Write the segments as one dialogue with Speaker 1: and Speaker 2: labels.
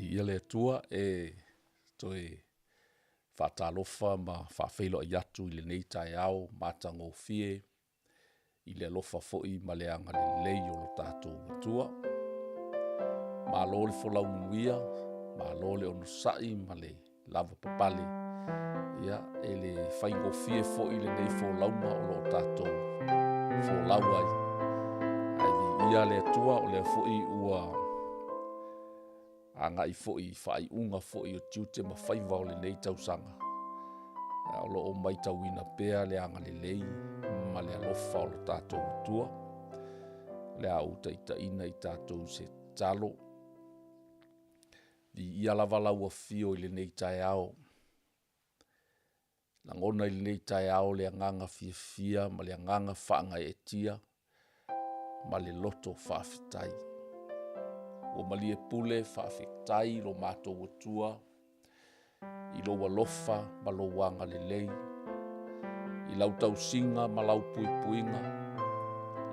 Speaker 1: Viia le Atua, e toe faatalofa ma faafeiloai atu i lenei taeao matagofie i le alofa foi ma le agalelei o lo tatou Atua. Malo le folau manuia, malo le onosai ma le lavapapale, ia e le faigofie foi lenei folauga o lo o tatou folau ai. Ae viia le Atua o lea foi ua agai foi i faaiuga foi o tiute ma faiva o lenei tausaga, a o lo o maitauina pea le agalelei ma le alofa o le tatou Atua. O le a ou taitaiina i tatou i se tatalo. Viia lava lau Afio i lenei taeao, lagona i lenei taeao le agaga fiafia ma le agaga faagaeetia ma le loto faafetai. Ua malie pule faafetai i lo matou Atua i lou alofa ma lou agalelei, i lau tausiga ma lau puipuiga,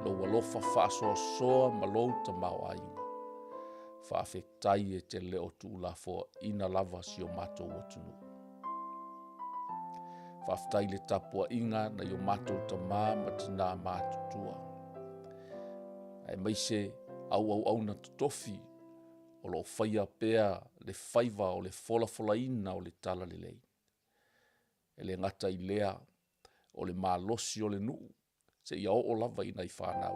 Speaker 1: lou alofa faasoasoa ma lou tamaoaiga. Faafetai e te le o tuulafoaiina lava si o matou atunuu. Faafetai i le tapuaiga nai o matou tama ma tina matutua, aemaise au auauna totofi o lo o faia pea le faiva o le folafolaina o le talalelei. E le gata i lea o le malosi o le nuu seia oo lava i nai fanau,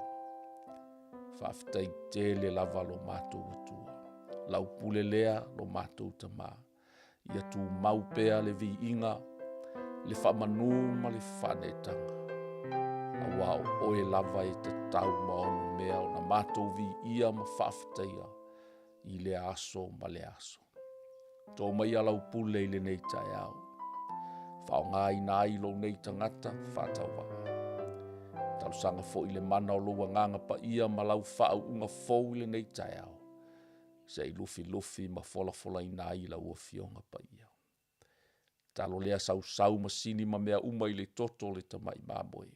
Speaker 1: faafetai tele lava lo matou Atua. Lau pule lea lo matou Tama, ia tumau pea le viiga, le faamanu ma le faaneetaga, aua o oe lava e tatau ma onomea ona matou viia ma faafetaia i lea aso ma lea aso. To maia lau pule i lenei taeao, faaaogaina ai lou nei tagata faatauvaa. E talosaga foi i le mana o lou Agaga Paia ma lau faauuga fou i lenei taeao, se i lufilufi ma folafolaina ai lau Afioga Paia. Tatalo lea sausau masini ma mea uma i le toto o le tamai mamoe,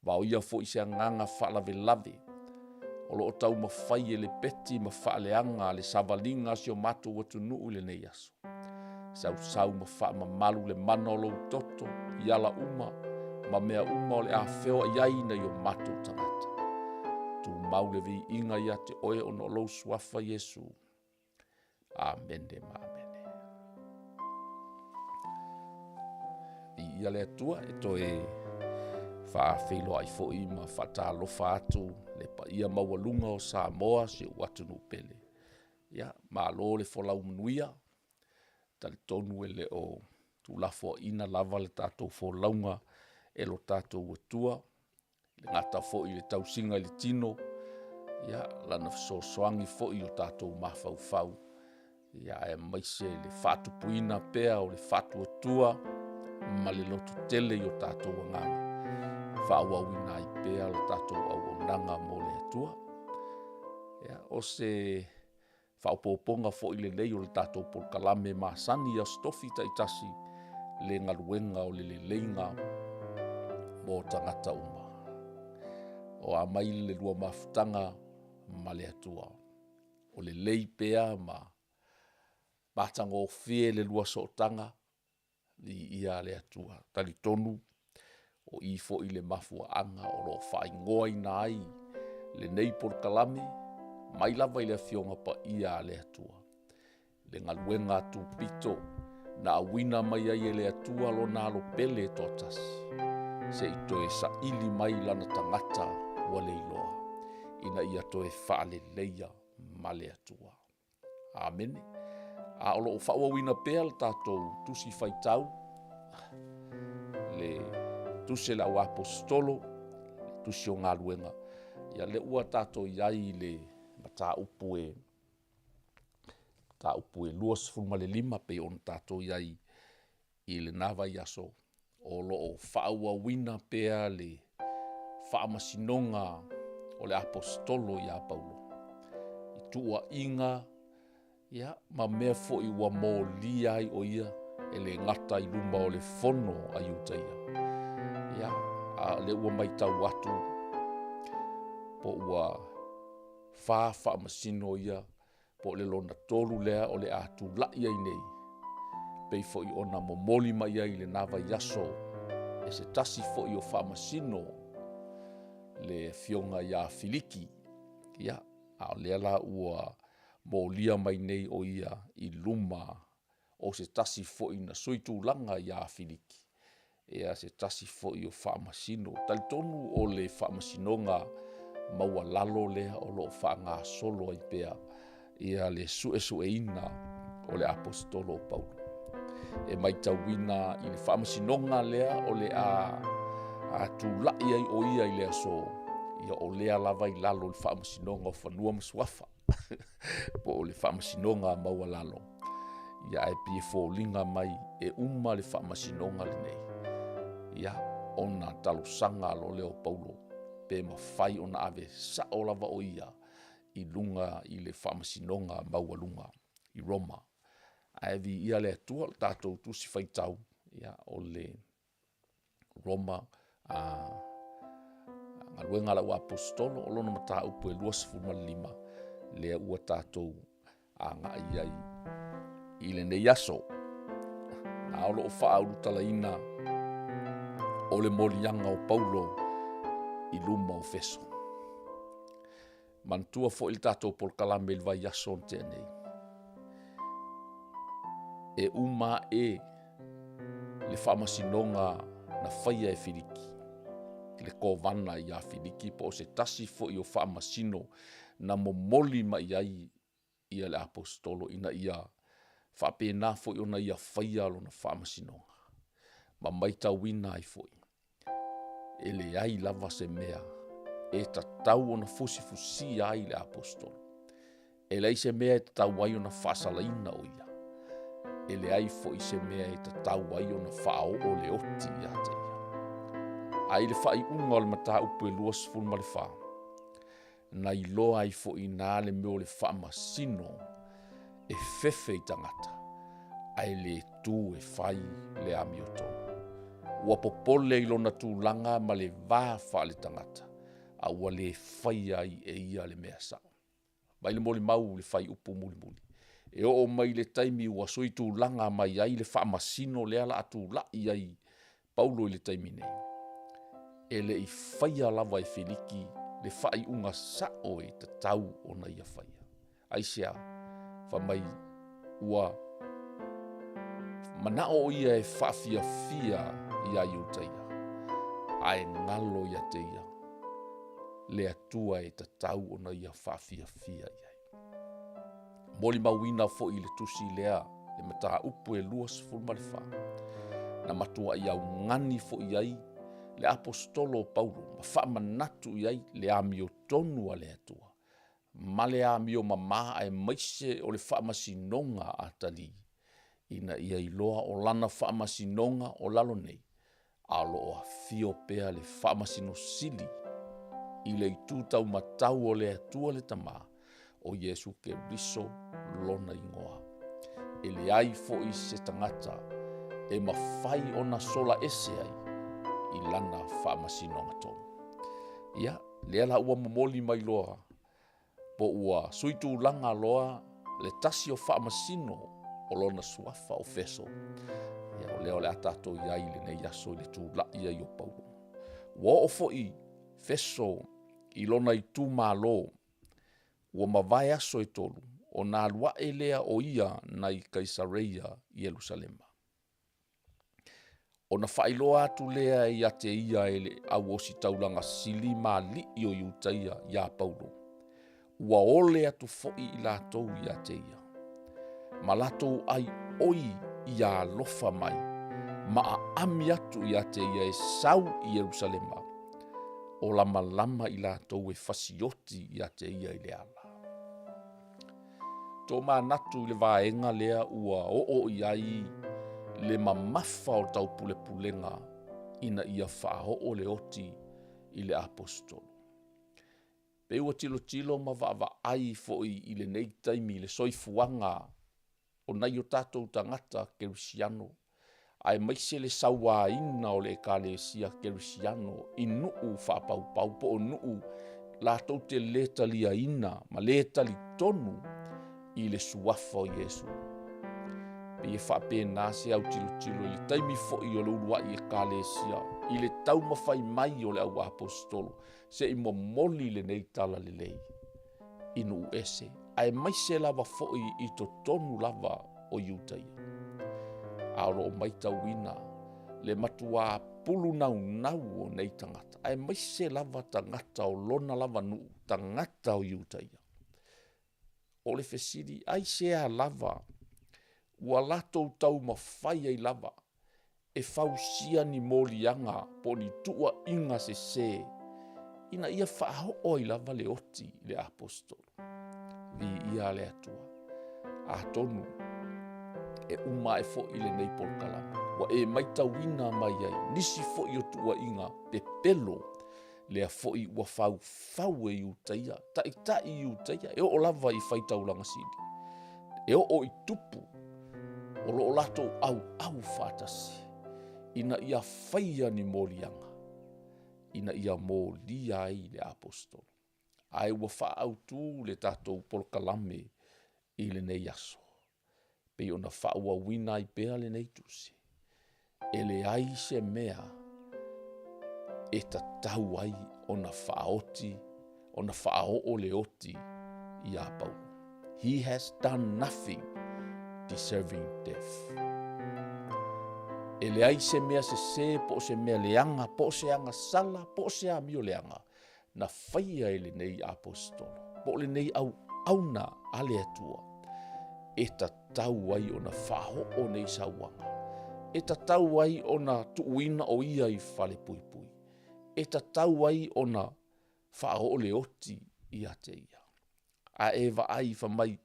Speaker 1: vaoia foi se agaga faalavelave o lo o taumafai e lepeti ma faaleaga le savaliga a si o matou atunuu i lenei aso, sausau ma faamamalu le mana o lou toto i ala uma ma mea uma o le a feoai ai nai o matou tagata. Tumau le viiga ia te oe ona o lou Suafa Iesu. Amene ma amene. Viia le Atua, e toe faafeiloai foi ma faatalofa atu i le paia maualuga o Samoa si ou atunuu pele. Ia, malo le folau manuia, e talitonu e le o tuulafoaiina lava le tatou folauga e lo tatou Atua, e le gata foi i le tausiga i le tino, ia Lana fesoasoani foi i o tatou mafaufau, aemaise le faatupuina pea o le faatuatua ma le lototele i o tatou agaga, e faaauauina ai pea le tatou auaunaga mo le Atua. Ia, o se faaopoopoga foi lelei o le tatou polokalame masani i Aso Tofi taitasi le galuega o le leleiga mo tagata uma. O a mai le lua mafutaga ma le Atua? O lelei pea ma matagofie le lua sootaga? Viia le Atua. E talitonu o i foi le mafuaaga o lo o faaigoaina ai lenei polokalame mai lava i le Afioga Paia a le Atua, le galuega tupito na auina mai ai e le Atua Lona Alo pele e toatasi, se i toe saili mai lana tagata ua leiloa, ina ia toe faaleleia ma le Atua. Amene. A o lo o faaauauina pea le tatou Tusi Faitau le Tusi a le Au Aposetolo, le Tusi o Galuega, ia lea ua tatou i ai i le mataupu e 25 pei ona tatou i ai i lena vaiaso, o lo o faaauauina pea le faamasinoga o le Aposetolo ia Paulo i tuuaiga ma mea foi ua molia ai o ia, e le gata i luma o le fono a Iutaia, a o lea ua matau atu po ua fa faamasino ia. Po o le lona 3 lea o le a tula'i ai nei, pei foi ona momoli mai ai i lena vaiaso e se tasi foi o faamasino le afioga ia Filiki, ia, a o lea la ua molia mai nei o ia i luma o se tasi foi na sui tulaga ia Filiki, ia se tasi foi o faamasino. E talitonu o le faamasinoga maualalo lea o lo o faagasolo ai pea le suesueina o le Aposetolo o Paulo. E matauina i le faamasinoga lea o le a tulai ai o ia i le aso, ia o lea lava e i lalo o le Faamasinoga o Fanua ma Suafa po o le Faamasinoga Maualalo. Ia ae pei e foliga mai e uma le faamasinoga lenei, ia ona talosaga loa lea o Paulo pe mafai ona ave sao lava o ia i luga i le Faamasinoga Maualuga i Roma. Ae viia le Atua i le tatou Tusi Faitau, ia o le Roma Galuega a le Auaposeitolo o lona mataupu e 25, lea ua tatou agai i ai i lenei aso. A o loo faaulutalaina o le moliaga o Paulo i luma o Feso. Manatua foi le tatou polokalame i le vaiaso na tea nei, e uma ae le faamasinoga na faia e Filiki, le Kovana ia Filiki po o se tasi foi o faamasino na momoli mai ai le Aposetolo ina ia faapena foi ona ia faia lona faamasinoga, ma matauina ai foi, e leai lava se mea e tatau ona fusifusia ai le Aposetolo. E leai se mea e tatau ai ona faasalaina o ia, e leai foi se mea e tatau ai ona faaoo le oti ia te ia. Ae i le faaiuga o le mataupu e 24, na iloa ai foi i ina le mea o le faamasino e fefe i tagata ae le tu e fai le amiotonu. Ua popole i lona tulaga ma le va faaletagata, a ua le faia ai e ia le mea sao. Vaai le molimau i le fuaiupu mulimuli, e oo mai i le taimi ua suitulaga mai ai le faamasino lea o le a tulai ai Paulo i le taimi nei, e le i faia lava e Filiki le faaiuga sao e tatau ona ia faia. Aisea? Fai mai ua manao o ia e faafiafia ia Iutaia, ae galo ia te ia le Atua e tatau ona ia faafiafia i ai. Molimauina foi i le tusi lea le mataupu e 24, na matuai augani foi ai le Aposetolo o Paulo ma faamanatu i ai le amiotonu a le Atua ma le amio mama aemaise o le faamasinoga a talii, ina ia iloa o lana faamasinoga o lalo nei, a o lo o afio pea le Faamasino Sili i le itu taumatau o le Atua le Tama, o Iesu Keriso lona igoa. E leai foi se tagata e mafai ona sola ese ai i lana faamasinoga tonu. Ia, lea la ua momoli mai loa po ua sui tulaga loa le tasi o faamasino o lona suafa o Feso, ia o lea o le a tatou i ai i lenei aso i le tulai ai o Paulo. Ua oo foi Feso i lona itumalo, ua mavae aso e 3, ona alu ae lea o ia nai Kaisareia i Ierusalema. Ona faailoa atu lea ia te ia e le au ositaulaga sili ma alii o Iutaia iā Paulo, ua ole atu foi i latou ia te ia, ma latou ai oi ia alofa mai, ma aami atu ia te ia e sau i Ierusalema, o lamalama i latou e fasioti ia te ia i le ala. Tomanatu i le vaega lea ua oo i ai le mamafa o taupulepulega ina ia faaoo le oti i le Aposetolo. Pei ua tilotilo ma vaavaai foi i lenei taimi i le soifuaga o nai o tatou tagata kerisiano, aemaise le sauaina o le Ekalesia Kerisiano i nuu faapaupau po o nuu latou te le taliaina ma le talitonu i le suafa o Iesu. Pei e faapena se autilotilo i le taimi foi o le uluai ekalesia i le taumafai mai o le au aposetolo se i momoli lenei talalelei i nuu ese, aemaise lava foi i totonu lava o Iutaia. A o lo o matauina le matuā pulu naunau o nei tagata, aemaise lava tagata o lona lava nuu, tagata o Iutaia. O le fesili, aisea lava ua latou taumafai ai lava e fausia ni moliaga po o ni tuuaiga sese ina ia faaoo ai lava le oti i le aposetolo. Viia le Atua, atonu e uma ae foi lenei polokalame ua e maitauina mai ai nisi foi o tuuaiga pepelo lea foi ua faufau e Iutaia, taitai Iutaia, e oo lava i faitaulaga sili, e oo i tupu o lo o latou auau faatasi ina ia faia ni moliaga ina ia molia ai le aposetolo. Ae ua faaautu le tatou polokalame i lenei aso, pei ona faaauauina ai pea lenei tusi, e leai se mea e tatau ai ona faaoti, ona faaoo le oti iā Paulo. He has done nothing deserving death. E leai se mea sese po o se mea leaga, po o se agasala, po o se amio leaga na faia e lenei aposetolo, po o lenei auauna a le Atua, e tatau ai ona faaoo nei sauaga, e tatau ai ona tuuina o ia i falepuipui, e tatau ai ona faaoo le oti ia te ia. A e vaai fai mai i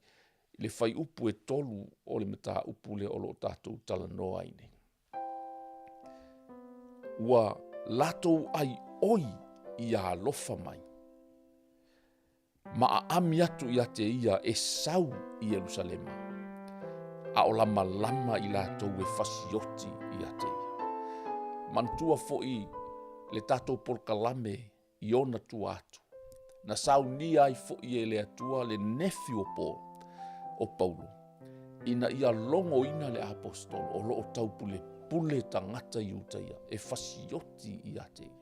Speaker 1: le fuaiupu e 3 o le mataupu lea o lo o tatou talanoa ai nei, ua latou aioi ia alofa mai ma aami atu ia te ia e sau i Ierusalema, a o lamalama i latou e fasioti ia te ia. Manatua foi le tatou polokalame i ona tua atu, na saunia ai foi e le Atua le nefiu o Paul, o Paulo, ina ia logoina le aposetolo o lo o taupulepule tagata Iutaia e fasioti ia te ia.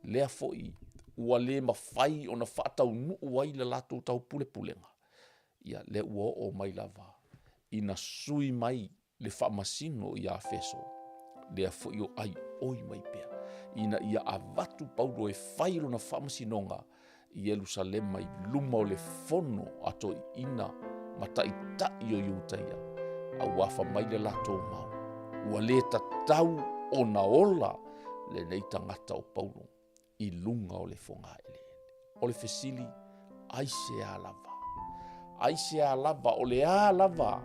Speaker 1: Lea foi ua le mafai ona faataunuu ai le latou taupulepulega, ia lea ua oo mai lava ina sui mai le faamasino ia Efeso, lea foi o aioi mai pea, ina ia avatu Paulo e fai lona faamasinoga i Ierusalema i luma o le fono a toeaiina ma taitai o Iutaia, aua fa mai le latou mau, ua le tatau ona ola lenei tagata o Paulo i luga o le fogaeleele. O le fesili, aisea lava? Aisea lava, o le a lava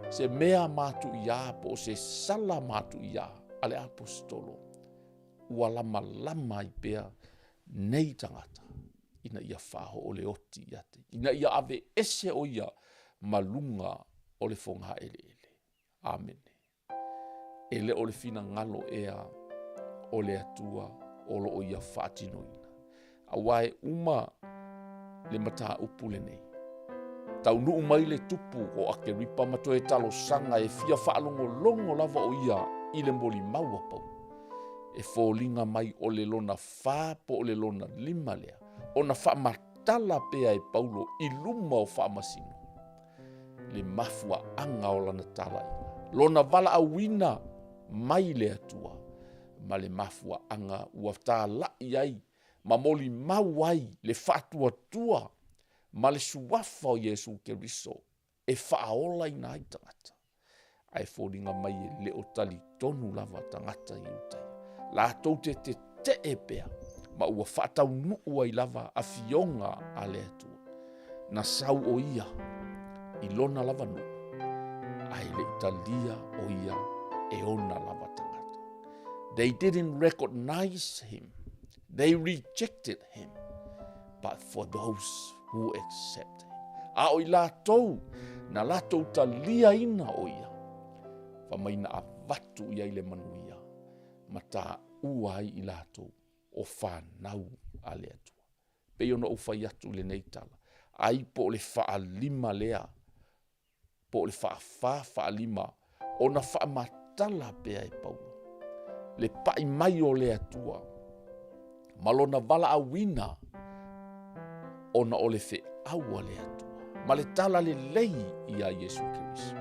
Speaker 1: se mea matuia po o se sala matuia a le aposetolo ua lamalama ai pea nei tagata ina ia faaoo le oti ia te ia, ina ia aveese o ia ma luga o le fogaeleele. Amene. E le o le finagalo ea o le Atua o lo o ia faatinoina. Aua e uma le mataupu lenei. Taunuu mai le tupu o Akeripa ma toe talosaga e fia faalogologo lava o ia i le molimau a Paulo. E foliga mai o le lona fa po o le lona lima lea, ona faamatala pea e Paulo i luma o faamasino le mafuaaga o lana talaiga, lona valaauina mai le Atua, ma le mafuaaga ua talai ai ma molimau ai le faatuatua ma le suafa o Iesu Keriso e faaolaina ai tagata. Ae foliga mai e le o talitonu lava tagata Iutaia. Latou te tetee pea ma ua faataunuu ai lava afioga a le Atua. Na sau o ia i lona lava nuu, ae le i talia o ia e ona lava tagata. They didn't recognize him. They rejected him. But for those who accept him. A o i latou, na latou taliaina o ia, fa mai na avatu i ai le manuia, ma taua ai i latou o fanau a le Atua. Pei ona ou fai atu i lenei tala, ai po o le faalima lea po o le faafa faalima ona faamatala pea e Paulo le pai mai o le Atua ma lona valaauina ona o le feau a le Atua ma le tala lelei ia Iesu Keriso.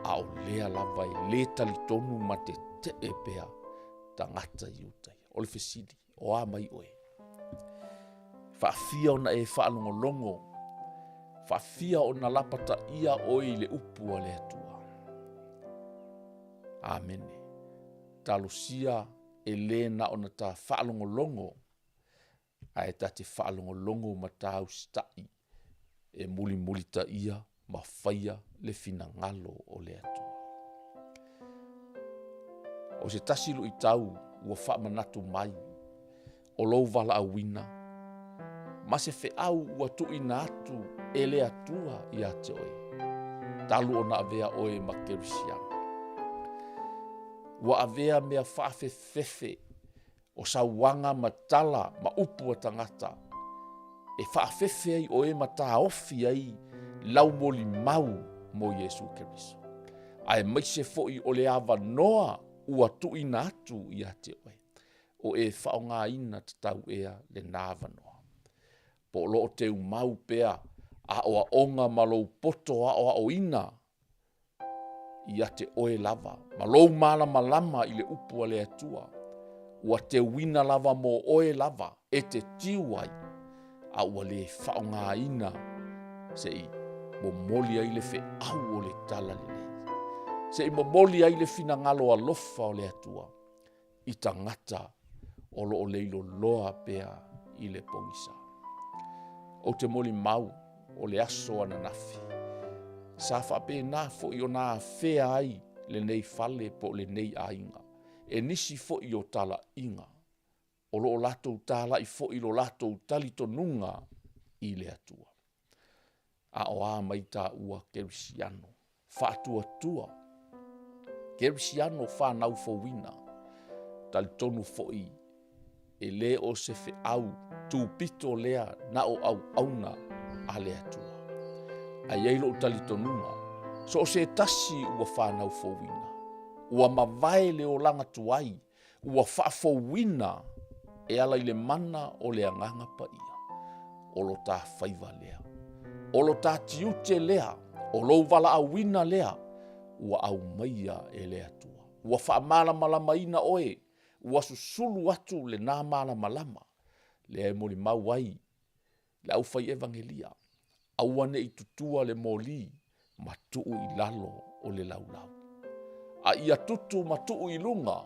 Speaker 1: A o lea lava e le talitonu ma tetee pea tagata Iutaia. O le fesili, o a mai oe? Faafia ona e faalogologo, faafia ona lapataia oe i le upu a le Atua. Amene. Talosia e le na ona ta faalogologo, ae ta te faalogologo ma ta usitai e mulimulitaia ma faia le finagalo o le Atua. O se tasi luitau ua faamanatu mai o lou valaauina ma se feau ua tuuina atu e le Atua ia te oe, talu ona avea oe ma kerisiano. Ua avea mea faafefefe o sauaga ma tala ma upu a tagata e faafefe ai oe ma taofi ai lau molimau mo Iesu Keriso, aemaise foi o le avanoa ua tuuina atu ia te oe, o e faaaogaina tatau ea lena avanoa. Po o loo teumau pea aoaoga ma lou poto aoaoina ia te oe lava ma lou malamalama i le upu a le Atua, ua teuina lava mo oe lava e te tiu ai, a ua le faaaogaina se i momoli ai le feau o le talalelei, se i momoli ai le finagalo alofa o le Atua i tagata o lo o leiloloa pea i le pogisa. Ou te molimau o le aso ananafi, sa faapena foi ona afea ai lenei fale po o lenei aiga e nisi foi o talaiga o lo o latou talai foi lo latou talitonuga i le Atua. A o a mai taua kerisiano faatuatua, kerisiano fanau fouina, talitonu foi e lē o se feau tupito lea na o auauna a le Atua. Ae i ai lou talitonuga, so o se tasi ua fanau fouina, ua mavae le olaga tuai ua faafouina e ala i le mana o le Agaga Paia, o lo ta faiva lea, o lo ta tiute lea, o lou valaauina lea ua aumaia e le Atua. Ua faamalamalamaina oe, ua susulu atu lena malamalama, lea e molimau ai le aufai evagelia, aua ne i tutua le moli ma tuu i lalo o le laulau, a ia tutu ma tuu i luga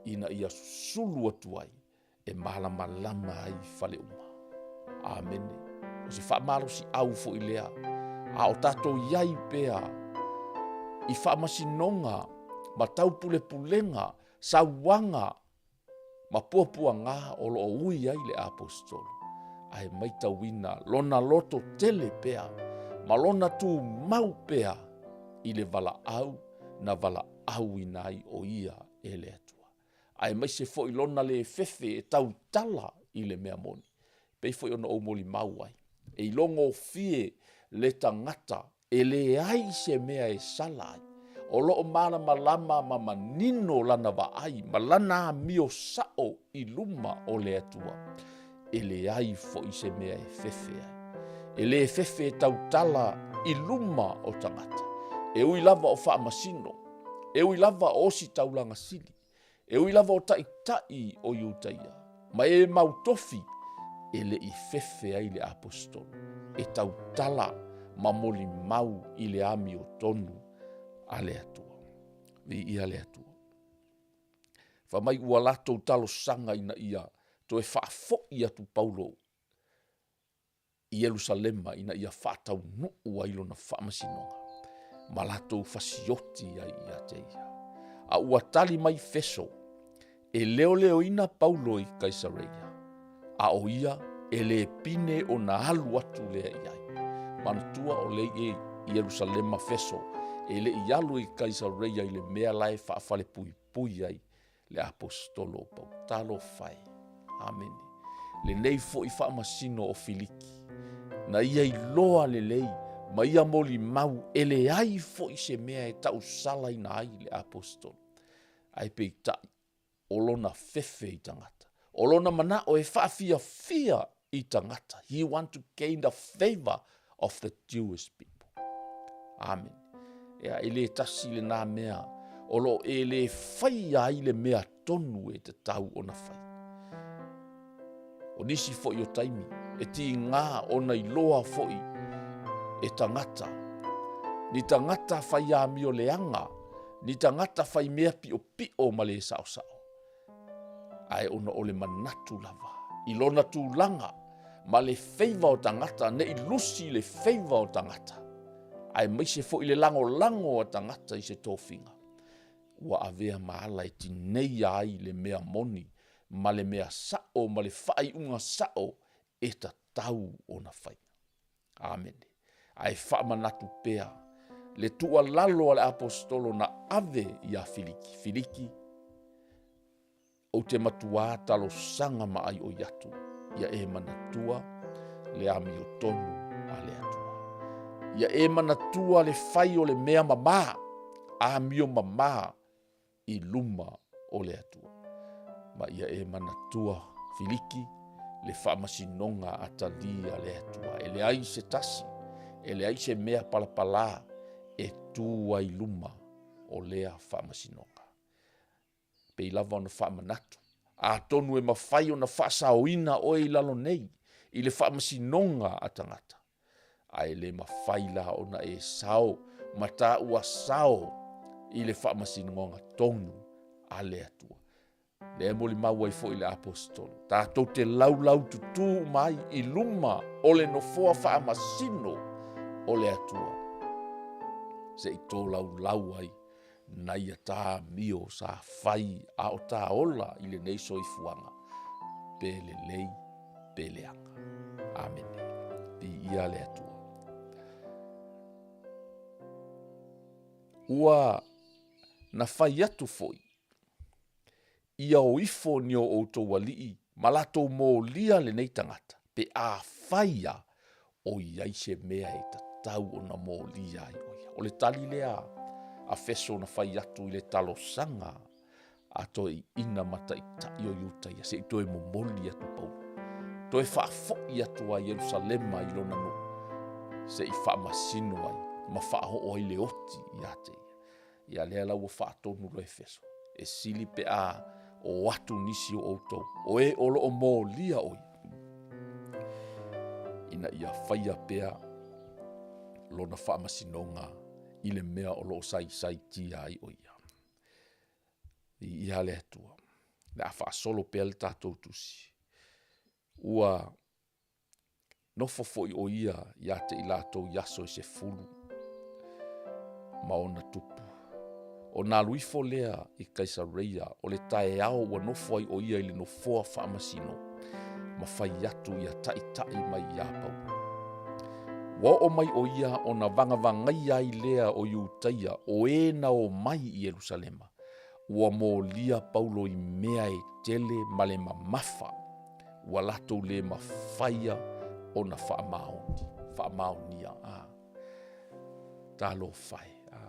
Speaker 1: ina ia susulu atu ai e malamalama ai fale uma. Amene. O se faamalosiau foi lea, a o tatou i ai pea i faamasinoga ma taupulepulega, sauaga ma puapuaga o lo o ui ai le aposetolo, ae maitauina lona loto tele pea ma lona tumau pea i le valaau na valaauina ai o ia e le Atua, aemaise foi lona le fefe e tautala i le mea moni. Pei foi ona ou molimau ai, e ilogofie le tagata e leai se mea e sala ai, o lo o malamalama ma manino lana vaai ma lana amio sao i luma o le Atua, e leai foi se mea e fefe ai. E le fefe e tautala i luma o tagata, e ui lava o faamasino, e ui lava o ositaulaga sili, E ui lava o taitai o Iutaia ma e mau tofi e le i fefe ai le aposetolo e tautala ma molimau i le amiotonu a le Atua. Viia le Atua. Fai mai ua latou talosaga ina ia toe faafoi atu Paulo i Ierusalema ina ia faataunuu ai lona faamasinoga ma latou fasioti ai ia te ia. A ua tali mai Feso e leoleoina Paulo i Kaisareia, a o ia e le pine ona alu atu lea i ai. Manatua o lea i Ierusalema Feso e le i alu i Kaisareia i le mea la e faafalepuipui ai le aposetolo o Paulo. Talofa e. Amene. Lenei foi faamasino o Filiki, na ia iloa lelei Ma ia molimau e leai foi se mea e tausalaina ai le aposetolo, ae peitai o lona fefe i tagata, o lona manao e faafiafia i tagata. He want to gain the favor of the Jewish people. Amen. Ea, e le tasi lenā mea o lo o e le faia ai le mea tonu e tatau ona fai. O nisi foi o taimi, e tīgā ona iloa foi e tagata, ni tagata fai amio leaga, ni tagata fai mea piʻopiʻo ma le saosao, ae ona o le manatu lava i lona tulaga ma le feiva o tagata, ne i lusi le feiva o tagata, aemaise foi le lagolago a tagata i se tofiga, ua avea ma ala e tineia ai le mea moni ma le mea saʻo ma le faaiuga saʻo e tatau ona faia. Amene. Ae faamanatu pea le tuualalo a le aposetolo na ave iā Filiki, Filiki, ou te matuā talosaga ma ʻaiʻoi atu ia e manatua le amiotonu a le Atua. Ia e manatua le fai o le mea mamā, amio mamā i luma o le Atua. Ma ia e manatua, Filiki, le faamasinoga atalī a le Atua, e leai se tasi, e leai se mea palapalā e tū ai luma o lea faamasinoga. Pei lava ona faamanatu, atonu e mafai ona faasaoina oe i lalo nei i le faamasinoga a tagata, ae le mafai la ona e sao ma taua sao i le faamasinoga tonu a le Atua. Lea e molimau ai foi le aposetolo, tatou te laulau tutū uma ai i luma o le nofoa faamasino o le Atua, se i tolaulau ai nai a ta amio sa fai a o ta ola i lenei soifuaga, pe lelei pe leaga. Amene. Viia le Atua. Ua na fai atu foi ia o ifo ni o outou alii ma latou molia lenei tagata, pe afai a o i ai se mea e tatau ona molia ai o ia. O le tali lea a Feso na fai atu i le talosaga a toeaiina ma taitai o Iutaia se i toe momoli atu Paulo, toe faafoi atu a Ierusalema i lona nuu, se i faamasino ai ma faaoo ai le oti ia te ia. Ia lea la ua faatonu loa Efeso, e sili pe a o atu nisi o outou, o e o lo o molia o ia, ina ia faia pea lona faamasinoga i le mea o lo o saisaitia ai o ia. Viia le Atua. Le a faasolo pea le tatou tusi. Ua Nofo foi ʻo ia iā te i latou i aso e sefulu ma ona tupu. Ona alu ifo lea i Kaisareia, o le taeao ua nofo ai ʻo ia i le nofoa faamasino ma fai atu ia taʻitaʻi mai iā Paulo. Ua oo mai ʻo ia ona vagavagaia ai lea o Iutaia o e na omai i Ierusalema, ua molia Paulo i mea e tele ma le mamafa ua latou le mafaia ona faamaoni, faamaonia, a. Talofa e, a.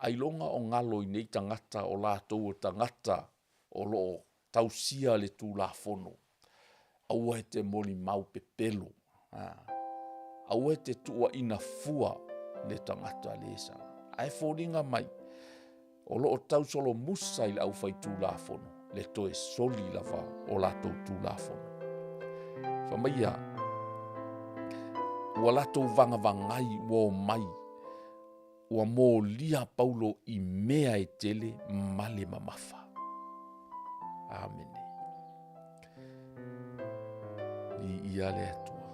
Speaker 1: Ailoga o galo i nei tagata o latou o tagata o lo o tausia le Tulafono, aua e te molimau pepelo, a. Aua e te tuuaina fua le tagata le sala. Ae foliga mai, O lo o tausolomusa i le aufaitulafono le toe soli lava o latou tulafono. Fai mai ia, ua latou vagavagai ua omai, ua molia Paulo i mea e tele ma le mamafa. Amene. Viia le Atua.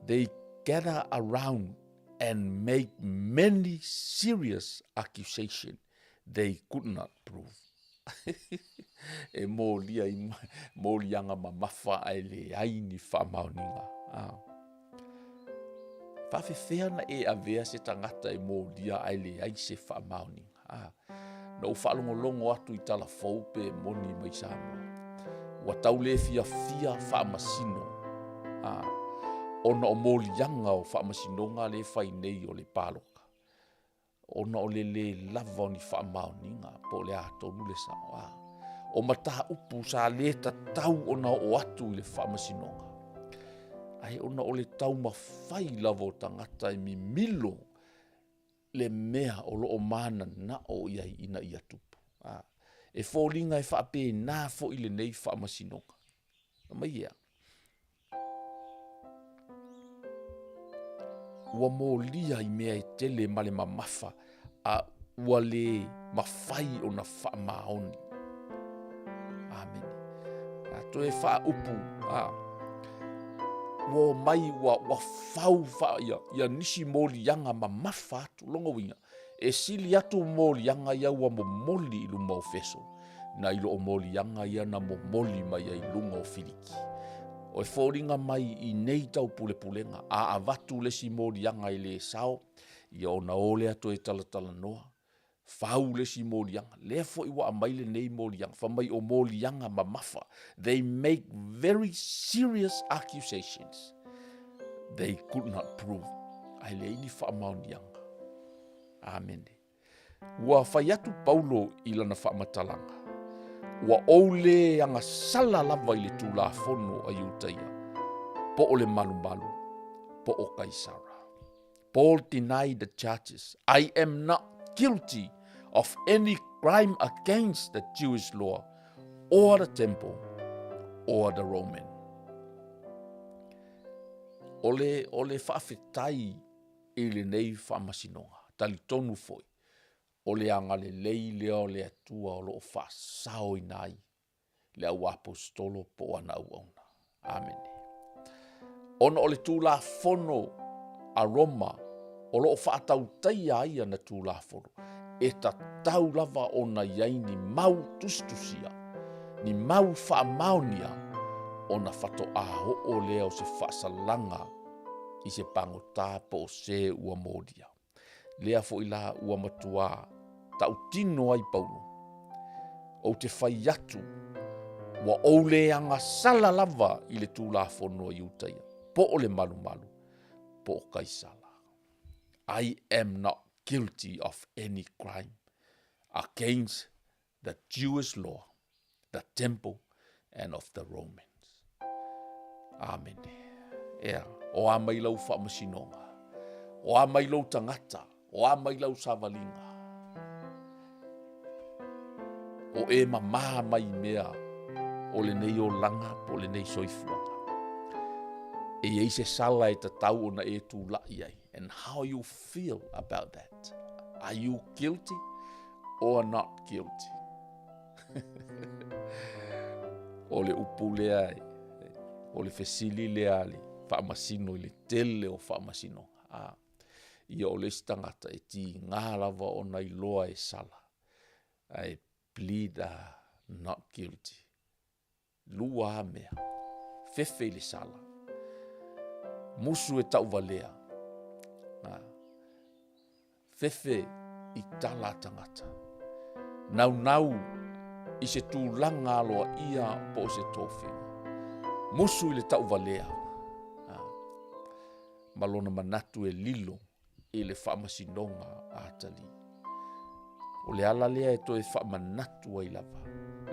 Speaker 1: They gather around and make many serious accusation they could not prove. e molia i moliaga mamafa ae leai ni faamaoniga. Ah. Faafefea na e avea se tagata e molia ae leai se faamaoniga. Ah. Na ou faalogologo atu i tala fou pe moni mai Samoa. Ua tau le fiafia faamasino. A. Ona o moliaga o faamasinoga lea e fai nei o le paloka, ona o le lē lava o ni faamaoniga po o le a tonu le sao, a. O mataupu sa le tatau ona oo atu i le faamasinoga, ae ona o le taumafai lava o tagata e mimilo le mea o lo o mananao i ai ina ia tupu. A, e foliga e faapena foi lenei faamasinoga, aumai ea, ua molia i mea e tele ma le mamafa a ua le mafai ona faamaoni. Amene. A toe faaupu, a, ua omai ua, ua fau faa ia, ia nisi moliaga mamafa atu. Lona uiga, e sili atu moliaga ia ua momoli i luma o Feso, nai lo o moliaga ia na momoli mai ai i luga o Filiki. O e foliga mai i nei taupulepulega, a avatu le isi moliaga e le sao, ia ona o lea toe talatalanoa, fau le isi moliaga. Lea foi ua aumai lenei moliaga, fai mai o moliaga mamafa, they make very serious accusations, they could not prove, ae leai ni faamaoniaga. Amene. Ua fai atu Paulo i lana faamatalaga, Ua ou le agasala lava i le Tulafono a Iutaia, po o le malumalu, po o Kaisara. Paul denied the charges, I am not guilty of any crime against the Jewish law or the temple or the Roman. O le, o le faafetai i lenei faamasinoga, talitonu foi, o le agalelei lea o le Atua o lo o faasaoina ai le au aposetolo po o ana auauna. Amene. Ona o le Tulafono a Roma o lo o faatautaia ai ana Tulafono, e tatau lava ona i ai ni mau tusitusia, ni mau faamaonia ona faatoa oo lea o se faasalaga i se pagota po o se ua molia. Lea foi la ua matua tautino ai Paulo, ou te fai atu, ua ou le agasala lava i le Tulafono a Iutaia, po o le malumalu, po o Kaisala. I am not guilty of any crime against the Jewish law, the temple and of the Romans. Amene. Ea, o a mai lau faamasinoga, o a mai lou tagata, o a mai lau savaliga. O e mamā mai mea o lenei olaga po o lenei soifuaga. E i ai se sala e tatau ona e tula'i ai. And how you feel about that? Are you guilty or not guilty? o le upu lea, o le fesili lea a le faamasino i le tele o faamasinoga. A, ia o le isi tagata e tiga lava ona iloa e sala, ae plead not guilty. Lua a mea, fefe i le sala, musu e tauvalea, a, fefe i tala a tagata, naunau i se tulaga aloaia po o se tofiga, musu i le tauvalea, a, ma lona manatu e lilo i le faamasinoga a Atalii. O le ala lea e toe faamanatu ai lava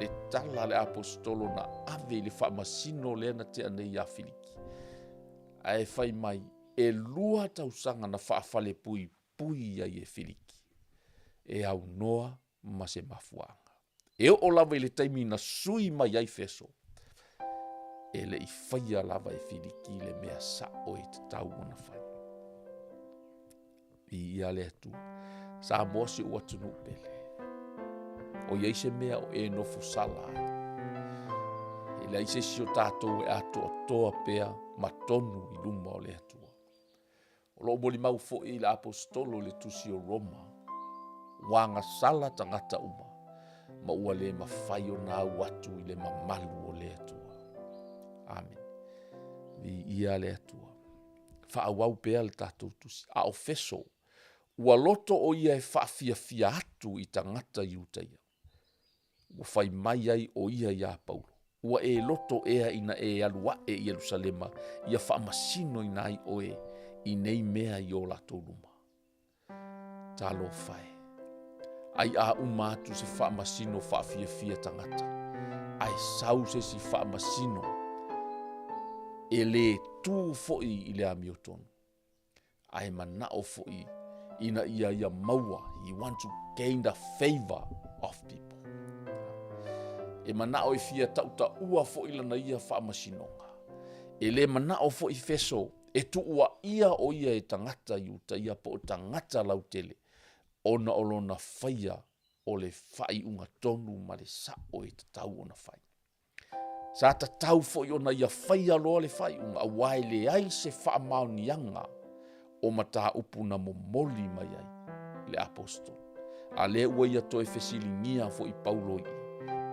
Speaker 1: le tala a le aposetolo na ave i le faamasino lea na tea nei iā Filiki. Ae fai mai, e lua tausaga na faafalepuipui ai e Filiki, e aunoa ma se mafuaaga. E oo lava i le taimi na sui mai ai Feso, e le i faia lava e Filiki le mea sa'o e tatau ona fai. Viia le Atua. Samoa si ou atunuu pele. O i ai se mea o e nofo sala ai. E leai se isi o tatou e atoatoa pea ma tonu i luma o le Atua. O lo o molimau foi le Aposetolo i le tusi o Roma, ua agasala tagata uma, ma ua le mafai ona au atu i le mamalu o le Atua. Amene. Viia le Atua. Faaauau pea le tatou tusi. A o Feso, ua loto o ia e faafiafia atu i tagata Iutaia. Ua fai mai ai o ia iā Paulo. Ua e loto ea ina e alu aʻe i Ierusalema ia faamasinoina ai ʻoe i nei mea i o latou luma. Talofa e, ai a uma atu se faamasino faafiafia tagata, ae sau se isi faamasino e lē tu foi i le amiotonu. Ae manao foi ina ia ia maua, he want to gain the favor of people. E manao e fia tautaua foi lana ia faamasinoga. E le manao foi Feso e tuuaia o ia e tagata Iutaia po o tagata lautele, ona o lona faia o le faaiuga tonu ma le sao e tatau ona fai. Sa tatau foi ona ia faia loa le faaiuga aua e leai se faamaoniaga o mataupu na momoli mai ai le aposetolo. A lea ua ia toe fesiligia foi Paulo i i,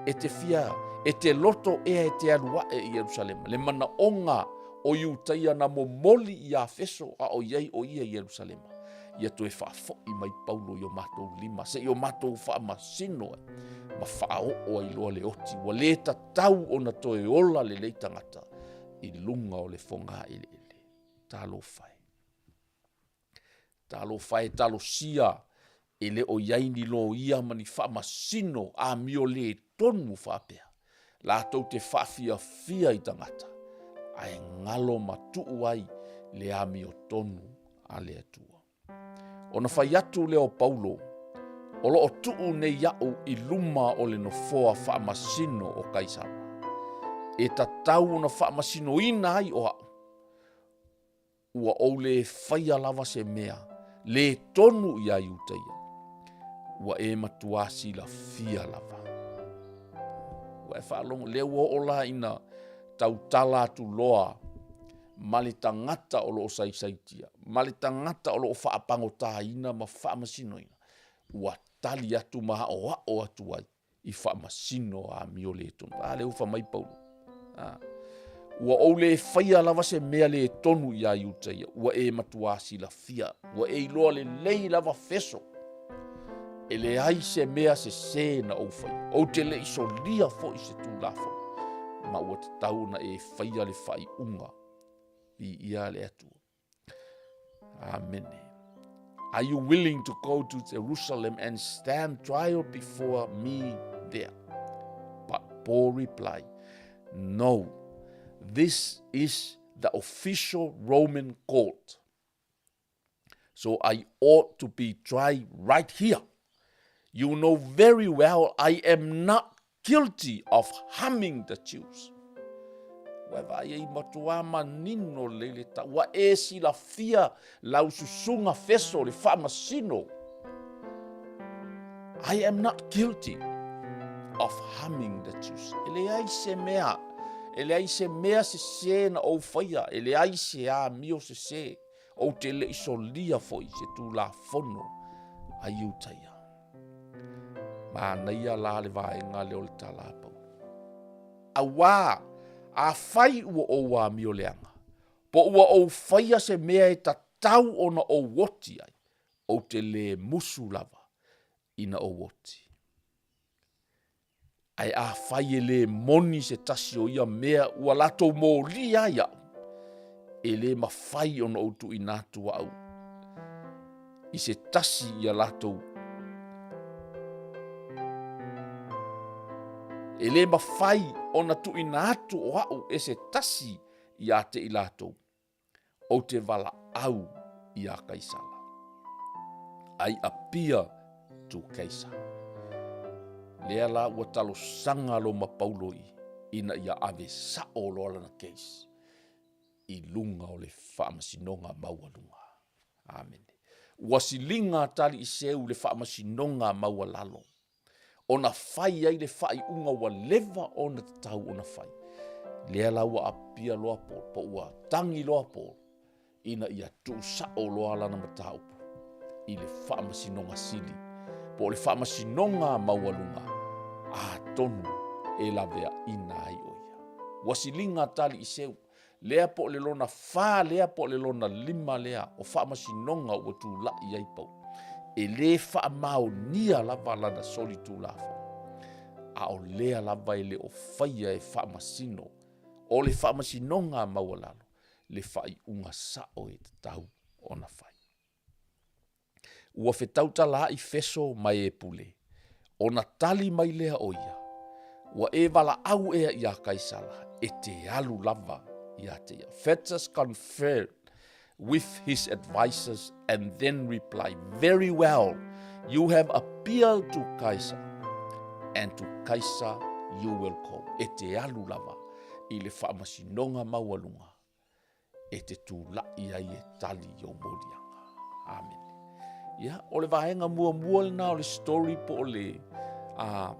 Speaker 1: E te fia, e te loto ea e te alu ae i Ierusalema, le manaoga o Iutaia na momoli iā Feso a o i ai o ia i Ierusalema? Ia toe faafoi mai Paulo i o matou lima, se i o matou faamasino ai, ma faaoo ai loa le oti, ua lē tatau ona toe ola lelei tagata i luga o le fogaeleele. Talofa e. Talofa e talosia e le o i ai ni loia ma ni faamasino amio lē tonu faapea, latou te faafiafia i tagata, ae galo ma tuu ai le amiotonu a le Atua. Ona fai atu lea o Paulo, O lo o tuu nei aʻu i luma o le nofoa faamasino o Kaisara, e tatau ona faamasinoina ai o aʻu, ua ou lē faia lava se mea lē tonu iā Iutaia, ua e matuā silafia lava. Ua e faalogo, lea ua oo la ina tautala atu loa ma le tagata o lo o saisaitia, ma le tagata o lo o faapagotāina ma faamasinoina, ua tali atu ma aʻoaʻo atu ai i faamasino amio lē tonu. A lea ua fai mai Paulo, a, ua ou lē faia lava se mea lē tonu iā Iutaia, ua e matuā silafia, ua e iloa lelei lava Feso, e leai se mea sesē na ou faia, ou te le i solia foi se Tulafono, ma ua tatau ona e faia le faaiuga. Viia le Atua. Amene. Are you willing to go to Jerusalem and stand trial before me there? But Paul replied, No, this is the official Roman court. So I ought to be tried right here. You know very well I am not guilty of harming the Jews. Ua e vaai ai matuā manino lelei le tau. Ua e silafia lau susuga feso le faamasino. I am not guilty of harming the Jews. E leai se mea, e leai se mea sesē na ou faia, e leai se amio sesē. Ou te le i solia foi se Tulafono a Iutaia. Manaia la le vaega lea o le tala a Paulo. Auā, afai ua ou amio leaga, po ua ou faia se mea e tatau ona ou oti ai, ou te lē musu lava ina ou oti. Ae afai e lē moni se tasi o ia mea ua latou molia ai aʻu, e lē mafai ona ou tuuina atu aʻu i se tasi ia latou. E lē mafai ona tuuina atu o aʻu e se tasi ia te i latou. Ou te valaau iā Kaisala. I appear to Kaisar. Lea la ua talosaga Roma Paulo i ina ia ave sao loa lana case i luga o le faamasinoga maualuga. Amene. Ua siliga tali i seu le faamasinoga maualalo. ona fai ai le faaiuga ua leva ona tatau ona fai. Lea la ua apia loa Paul, po ua tagi loa Paul, ina ia tuusao loa lana mataupu i le faamasinoga sili, po o le faamasinoga maualuga, atonu e laveaina ai o ia. Ua siliga tali i seu, lea po o le lona fa lea po o le lona lima lea o faamasinoga ua tulai ai Paulo. E lē faamaonia lava lana solitulafono. A o lea lava e le o faia e faamasino o le faamasinoga maualalo le faaiuga sao e tatau ona fai. Ua fetautalaai Feso ma e pule, ona tali mai lea o ia, “Ua e valaau ea ia Kaisala, e te alu lava ia te ia.” Festus conferred with his advisers and then replied, “Very well, you have appealed to Caesar, and to Caesar you will go.” E te alu lava i le faamasinoga maualuga e te tulai ai e tali i ou moliaga. Amene. Ia, o le vaega muamua lena o le story po o le a,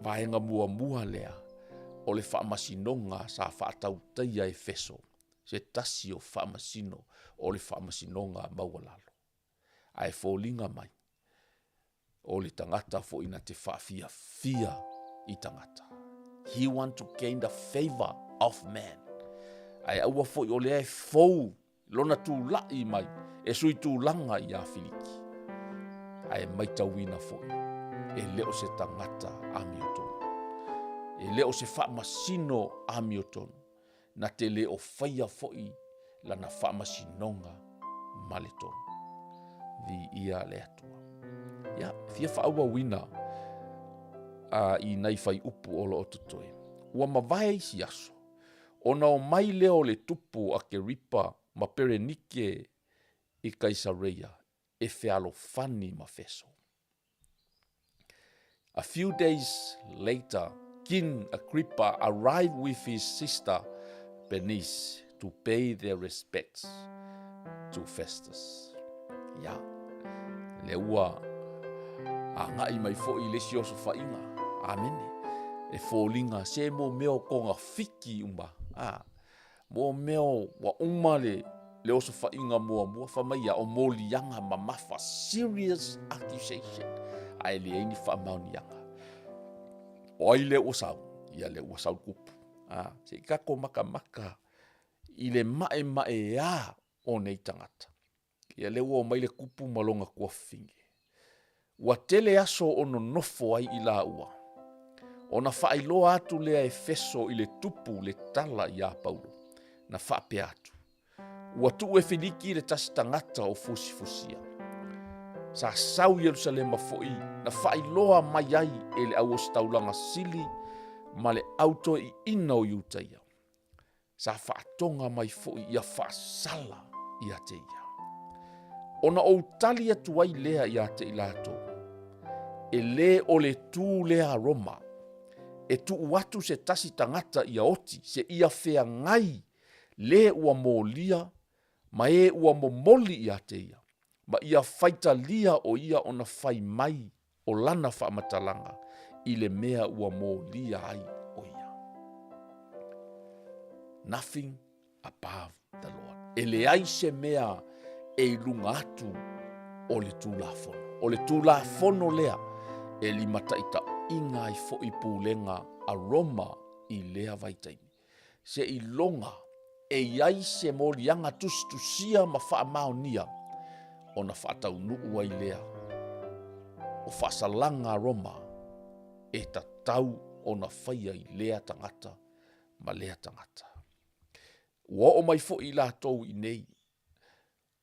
Speaker 1: vaega muamua lea o le faamasinoga sa faatautaia e Feso, se tasi o faamasino o le faamasinoga maualalo. Ae foliga mai, o le tagata foi na te faafiafia i tagata. He want to gain the favor of man. Ae aua foi o lea e fou lona tulai mai e sui tulaga ia Filiki. Ae maitauina foi, e le o se tagata amiotonu. E le o se faamasino amiotonu. Na te le o faia foi lana faamasinoga ma le tonu. Viia le Atua. Ia, fia faaauauina a, i nai fuaiupu o lo o totoe. Ua mavae isi aso, ona o mai lea o le tupu Akeripa ma Perenike i Kaisareia e fealofani ma Feso. A few days later, King Agrippa arrived with his sister Bernice to pay their respects to Festus. Ia, lea ua agai mai foi i le isi osofaiga. Amene. E foliga se mo mea o togafiti uma, a, mo mea ua uma le, le osofaiga muamua, fai mai ia o moliaga mamafa, serious accusation, ae leai ni faamaoniaga. O ai lea ua sau? Ia lea ua sau le tupu. A, se i tatou matamata i le maemaea o nei tagata. Ia lea ua omai le tupu ma lona tuafafine. Ua tele aso o nonofo ai i laua, ona faailoa atu lea e Feso i le tupu le tala iā Paulo, na faapea atu, Ua tuu e Filiki le tasi tagata o fusifusia. Sa sau i Ierusalema foi na faailoa mai ai e le au ositaulaga sili ma le au toeaiina o Iutaia. Sa faatoga mai foi ia faasala ia te ia. Ona ou tali atu ai lea ia te i latou, e lē o le tū lea a Roma, e tuu atu se tasi tagata ia oti seia feagai le ua molia ma e ua momoli ia te ia, ma ia faitalia o ia ona fai mai o lana faamatalaga i le mea ua molia ai o ia. Nothing above the Lord. E leai se mea e i luga atu o le Tulafono. O le Tulafono lea e limataitaiina ai foi pulega a Roma i lea vaitaimi. Seiloga e i ai se moliaga tusitusia ma faamaonia ona faataunuu ai lea o faasalaga a Roma e tatau ona faia i lea tagata ma lea tagata. Ua oo mai foi i latou i nei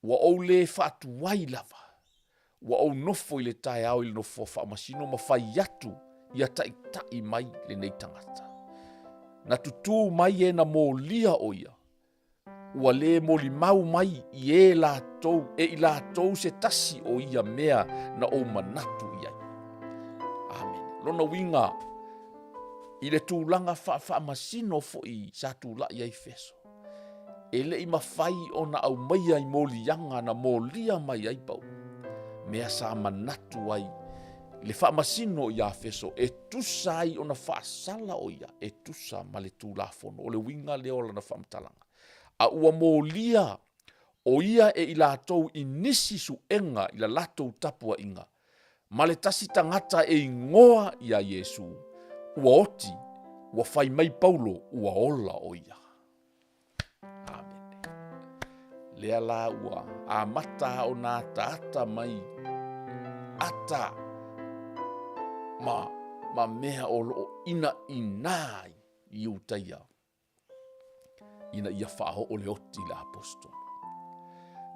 Speaker 1: Ua ou lē faatuai lava. Ua ou nofo i le taeao i le nofoa faamasino ma fai atu ia taitai mai lenei tagata. Na tutū mai e na molia o ia. Ua lē molimau mai i e latou, e i latou se tasi o ia mea na ou manatu i ai. Amene. Lona uiga, i le tulaga faafaamasino foi sa tulai ai Feso. E le i mafai ona aumaia i moliaga na molia mai ai Paulo, mea sa manatu ai le faamasino iā Feso e tusa ai ona faasala o ia e tusa ma le Tulafono. O le uiga lea o lana faamatalaga. A ua molia o ia e i latou i nisi suega i la latou tapuaiga, ma le tasi tagata e igoa iā Iesu, ua oti, ua fai mai Paulo ua ola o ia. Amene. Lea la ua amata ona ataata mai ata ma ma mea o lo o inaina ai Iutaia ina ia faaoo le oti i le apostolo.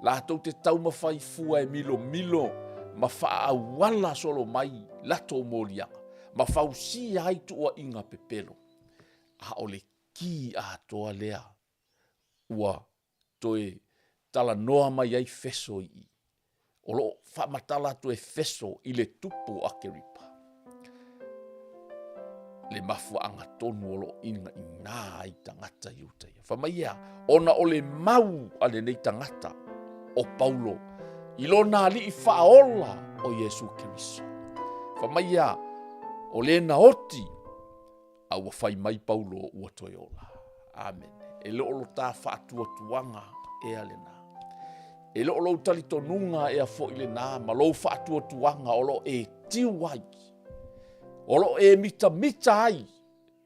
Speaker 1: Latou te taumafai fua e milomilo ma faaauala solo mai latou moliaga ma fausia ai tuuaiga pepelo, a o le ki atoa lea ua toe talanoa mai ai Feso i i. O lo o faamatala atu e Feso i le tupu o Akeripa le mafuaaga tonu o lo o inaina ai tagata Iutaia. Fai mai ea, ona o le mau a lenei tagata o Paulo i lona alii faaola o Iesu Keriso. Fai mai ea, o lena oti a ua fai mai Paulo ua toe ola. Amene. E le o lo ta faatuatuaga ea lena. E le o lou talitonuga ea foi lena ma lou faatuatuaga o lo o e tiu ai, o lo o e mitamita ai,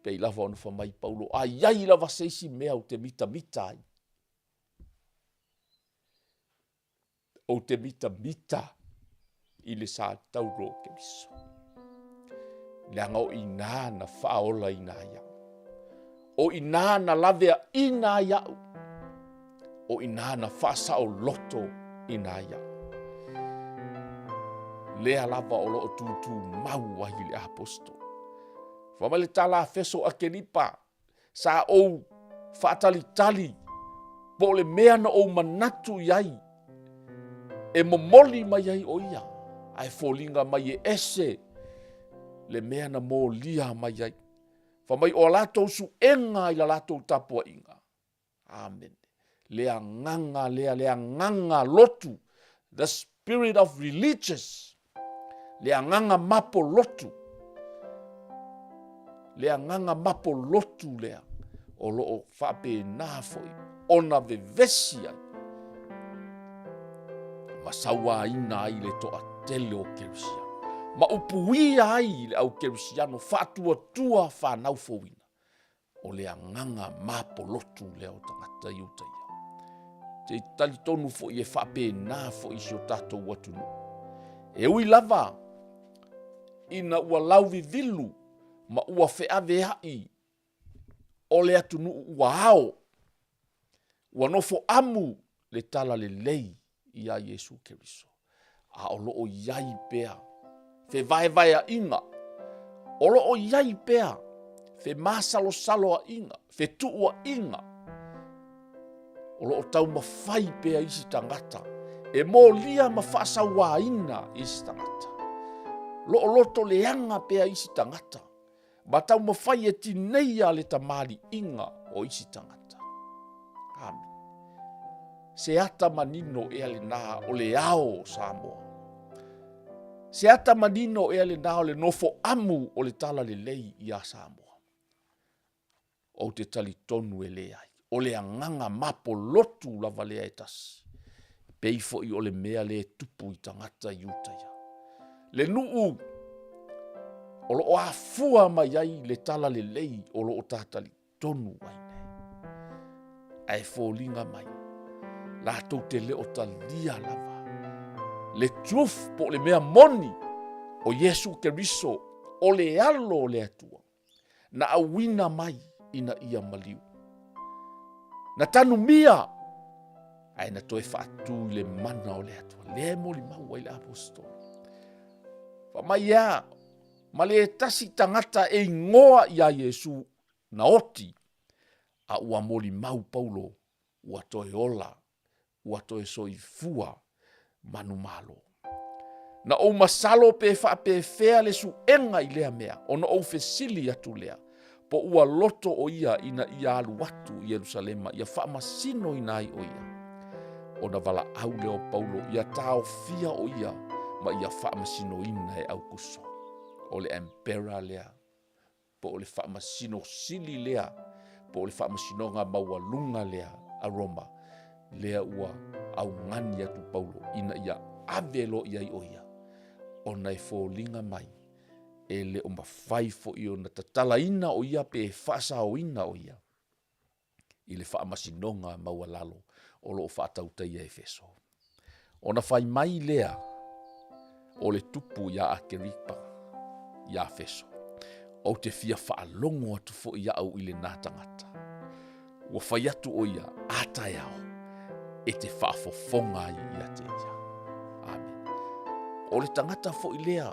Speaker 1: pei lava ona fai mai Paulo, a i ai lava se isi mea ou te mitamita ai, Ou te mitamita i le sa taulo o Keriso, leaga o i inā na faaolaina ai au. O i inā na laveaina ai au. O i inā na faasaoloto ina ai au. Lea lava o lo o tūtū mau ai le apostolo. Fai mai le tala a Feso Akeripa, Sa ou faatalitali po o le mea na ou manatu i ai e momoli mai ai ʻo ia, ae foliga mai e ese le mea na molia mai ai. Fai mai o a latou suʻega i la latou tapuaiga. Amene. Le agaga lea, le agaga lotu, the spirit of religious, le agaga mapo lotu, le agaga mapo lotu lea o lo o faapena foi ona vevesi ai ma sauaina ai le toatele o Kerisiano, ma upuia ai le au Kerisiano faatuatua fanau fouina. O le agaga mapolotu lea o tagata i uta ia. Se i talitonu foi e faapena foi i si o tatou atunuu. E ui lava ina ua lauvivilu ma ua feaveai o le atunuu ua ao, ua nofo amu le talalelei iā Iesu Keriso, a o lo o i ai pea fevaevaeaʻiga, o lo o i ai pea femasalosaloaʻiga, fetuʻuaʻiga, o lo o taumafai pea isi tagata e molia ma faasauāina isi tagata. Lo o loto leaga pea isi tagata Ma taumafai e tineia le tamaliiga o isi tagata. Amene. Se ata manino ea lena o le ao o Samoa. Se ata manino ea lena o le nofo amu o le talalelei iā Samoa. Ou te talitonu e leai. O le agaga mapolotu lava lea e tasi. Pei foi o le mea lea e tupu i tagata i uta ia. Le nuu o lo o afua mai ai le talalelei o lo o ta talitonu ai nei. Ae foliga mai, latou te le o talia lava le truth po o le mea moni o Iesu Keriso o le alo o le Atua. na auina mai ina ia maliu. Na tanumia, ae na toe faatu i le mana o le Atua. Lea e molimau ai le apostolo. Fa mai ea, ma le tasi tagata e ingoa iā Iesu na oti, a ua molimau Paulo ua toe ola ua toe soifua manumalo. Na ou masalo pe faapefea le suʻega i lea mea, ona ou fesili atu lea, po ua loto ʻo ia ina ia alu atu i Ierusalema ia faamasinoina ai ʻo ia. Ona valaau lea o Paulo ia taofia ʻo ia ma ia faamasinoina e Aukuso. O le empera lea po o le faamasino sili lea, po o le faamasinoga maualuga lea a Roma, lea ua augani atu Paulo ina ia ave loa i ai ʻo ia, ona e foliga mai e le o mafai foi ona tatalaina ʻo ia pe faasaoina ʻo ia i le faamasinoga maualalo o lo o faatautaia e Efeso. Ona fai mai lea o le tupu iā Akeripa iā Feso. Ou te fia faalogo atu foi au i lenā tagata. Ua fai atu ʻo ia a taeao e te faafofoga ai ia te ia. Amene. O le tagata foi lea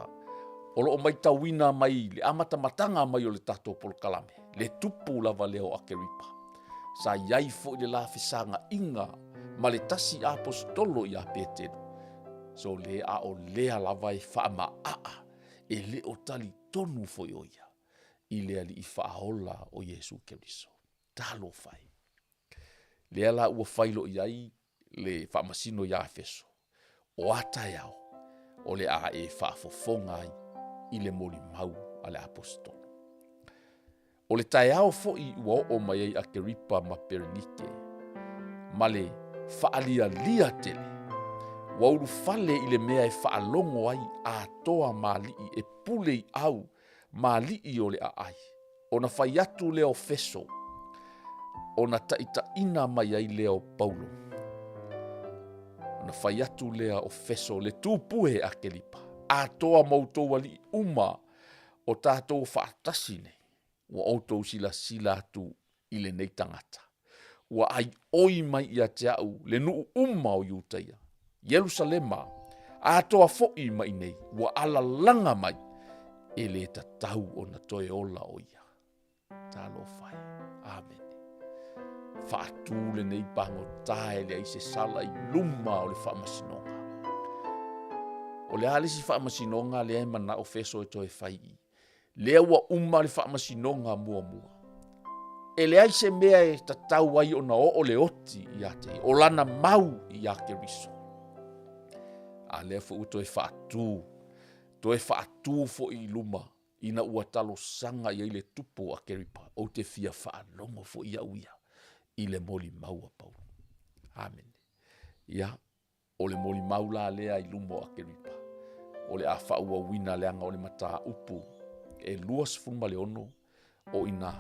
Speaker 1: o loo maitauina mai le amatamataga mai o le tatou polokalame, le tupu lava lea o Akeripa. Sa i ai foi le la fesagaʻiga ma le tasi aposetolo ia Petelu. So le a o lea lava e faamaaa e le o talitonu foi ʻo ia i le Alii Faaola o Iesu Keriso. Talofa e! Lea la ua fai loa i ai le faamasino iā Efeso, o a taeao o le a e faafofoga ai i le molimau a le Aposetolo. O le taeao foi ua oo mai ai Akeripa ma Perenike, ma le faalialia tele, ua ulufale i le mea e faalogo ai atoa ma alii e pule i au ma alii o le aai, ona fai atu lea o Feso, ona taitaina mai ai lea o Paulo. Ona fai atu lea o Feso, le tupue Akeripa, atoa ma outou alii uma o tatou faatasi nei, ua outou silasila atu i lenei tagata. Ua aioi mai ia te au le nuu uma o Iutaia, Ierusalema, atoa foi ma inei, ua alalaga mai, e le tatau ona toe ola o ia. Talofa e. Amene. Faatū lenei pagota e leai se sala i luma o le faamasinoga. O le a le isi faamasinoga lea e manao Feso e toe fai i? Lea ua uma le faamasinoga muamua. E leai se mea e tatau ai ona oo le oti ia te ia, o lana mau iā Keriso. A lea foi ua toe faatū, toe faatū foi i luma ina ua talosaga i ai le tupu o Akeripa, ou te fia faalogo foi au ia i le molimau a Paulo. Amene. Ia, o le molimau la lea i luma o Akeripa, o le a faaauauina leaga o le mataupu e 26 o i ina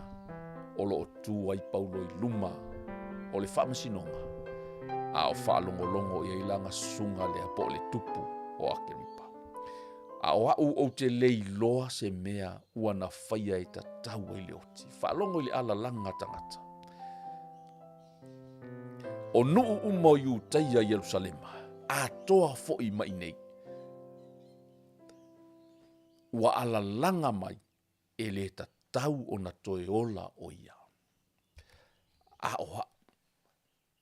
Speaker 1: o lo o tu ai Paulo i luma o le faamasinoga, a o faalogologo i ai lana susuga lea po o le tupu o Akeripa. A o au ou te le iloa se mea ua na faia e tatau ai le oti. Faalogo i le alalaga tagata. O nuu uma o Iutaia i Ierusalema, atoa foi mai nei, ua alalaga mai e le tatau ona toe ola ʻo ia. A o aʻu,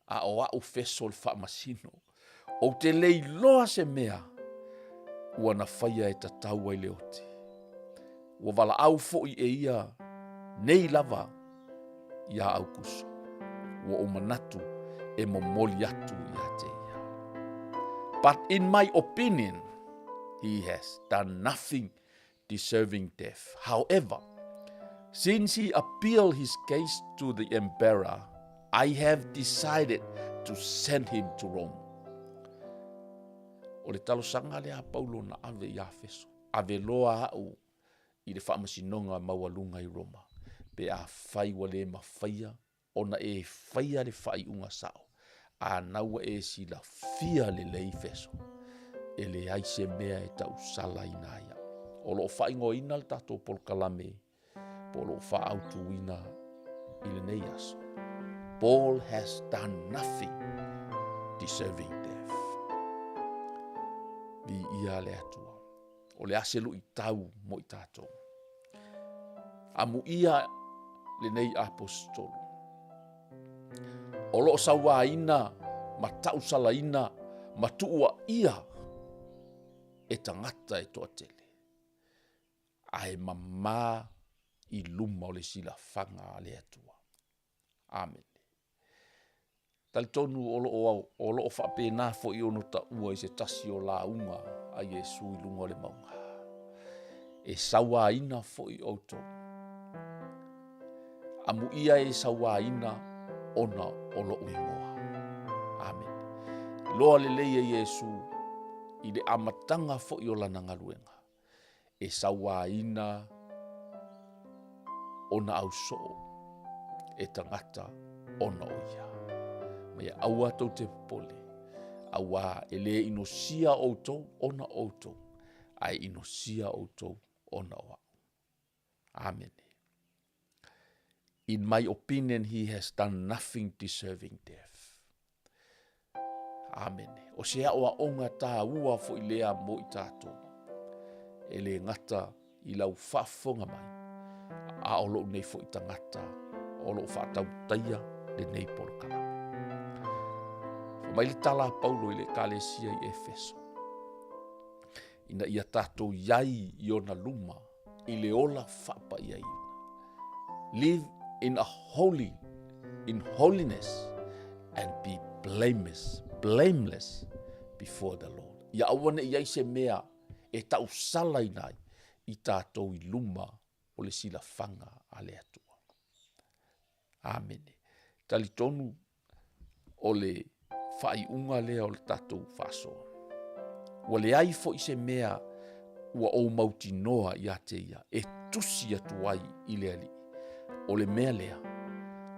Speaker 1: a o aʻu feso le faamasino, ou te le iloa se mea ua na faia e tatau ai le oti. Ua valaau foi e ia nei lava iā Aukuso. Ua ou manatu e momoli atu ia te ia. But in my opinion, he has done nothing deserving death. However, since he appealed his case to the emperor, I have decided to send him to Rome. O le talosaga lea a Paulo na ave iā Feso, ave loa au i le faamasinoga maualuga i Roma, pe afai ua le mafaia ona e faia le faaiuga sao, a na ua e silafia lelei Feso, e leai se mea e tausalaina ai au. O lo o faaigoaina le tatou polokalame po o lo o faaautuina i lenei aso. Paul has done nothing deserving death. Viia le Atua. O le a se luitau mo i tatou? Amuia lenei aposetolo. O lo o sauaina ma tausalaina ma tuuaia e tagata e toatele, ae mama i luma o le silafaga a le Atua. Amene. Talitonu o lo o, o lo o faapena foi ona taua i se tasi o lauga a Iesu i luga o le mauga. E sauaina foi outou. Amuia e sauaina ona o lou igoa. Amene. Loa lelei e Iesu i le amataga foi o lana galuega. e sauaina ona ausoo e tagata ona o ia. Ma ia aua tou te popole, auā e le inosia outou ona o outou, ae inosia outou ona o au. Amene. In my opinion he has done nothing deserving death. Amene. O se aʻoaʻoga tāua foʻi lea mo i tātou. E le gata i lau faafofoga mai, a o lou nei foʻi tagata o loo faatautaia lenei polokalame. Fai mai le tala a Paulo i le Ekalesia i Efeso, ina ia tātou iai i ona luma i le ola faapaiaina. Live in a holy, in holiness and be blameless, blameless before the Lord. Ia aua ne i ai se mea e tausalaina ai i tātou i luma o le silafaga a le Atua. Amene. Talitonu o le faaiuga lea o le tatou faasoa. Ua leai foi se mea ua ou mautinoa ia te ia e tusi atu ai i le Alii. O le mea lea,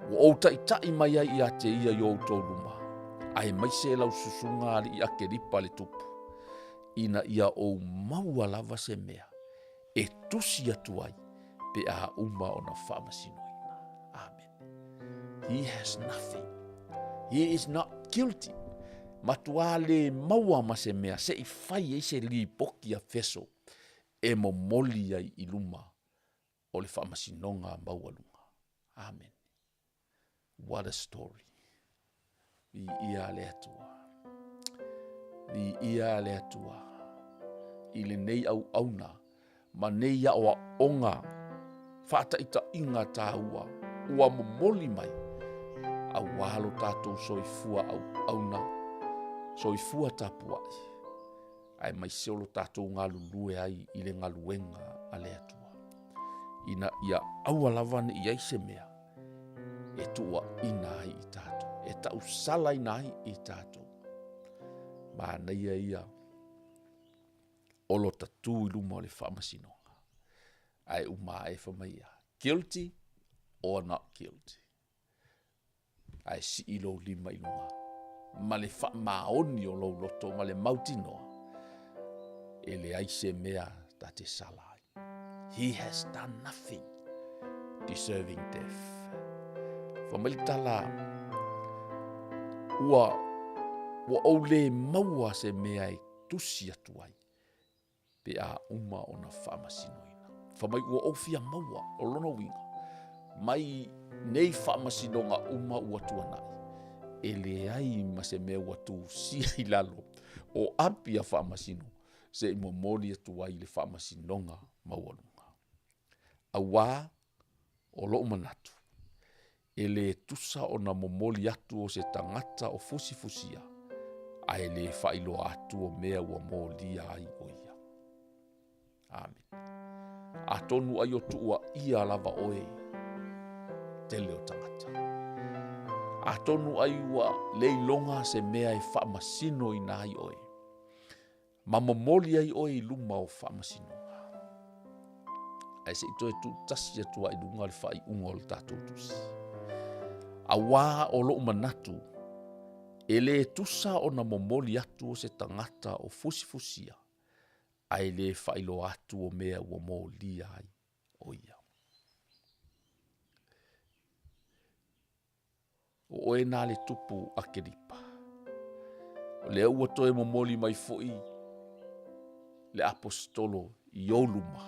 Speaker 1: ua ou taitai mai ai ia te ia i o outou luma, aemaise lau susuga alii Akeripa le tupu, ina ia ou maua lava se mea e tusi atu ai pe a uma ona faamasinoina. Amen. He has nothing. He is not guilty. Matua le maua ma se mea se i fai ai se lipoki a Feso e momoli ai i luma o le faamasinoga maualuga. Amen. What a story. Viia le Atua. Viia le Atua. I lenei auauna ma nei aoaoga faataitaiga tāua ua momoli mai auā lo tātou soifua auauna, soifua tapuai, aemaise o lo tātou galulue ai i le galuega a le Atua. Ina ia aua lava ne i ai se mea e tuuaina ai i tātou, e tausalaina ai i tātou. Manaia ia o lo tatū i luma o le faamasinoga. Ae uma ae fai mai ia, guilty or not guilty. Ae sii lou lima i luga ma le faamaoni o lou loto ma le mautinoa, e leai se mea ta te sala ai. He has done nothing deserving death. Fai mai le tala, ua, ua ou le maua se mea e tusi atu ai, pe a uma ona faamasinoina. Fai mai ua ou fia maua, o lona uiga, mai nei faamasinoga uma ua tuanai, e leai ma se mea ua tusia i lalo o api a faamasino se i momoli atu ai i le faamasinoga maualuga. Auā, o loʻu manatu, e lē tusa ona momoli atu o se tagata o fusifusia, ae lē faailoa atu o mea ua molia ai ʻo ia. Amene. Atonu ai o tuuaia lava ʻoe tele o tagata. Atonu ai ua le iloga se mea e faamasinoina ai ʻoe. Ma momoli ai ʻoe i luma o faamasinoga. Ae se i toe tuutasi atu ai luga le faaiuga o le tatou tusi. Auā o loʻu manatu, e lē tusa ona momoli atu o se tagata o fusifusia, ae lē faailoa atu o mea ua molia ai ʻo ia. O oe nā le tupu Akeripa. O lea ua toe momoli mai foi le aposetolo i ou luma,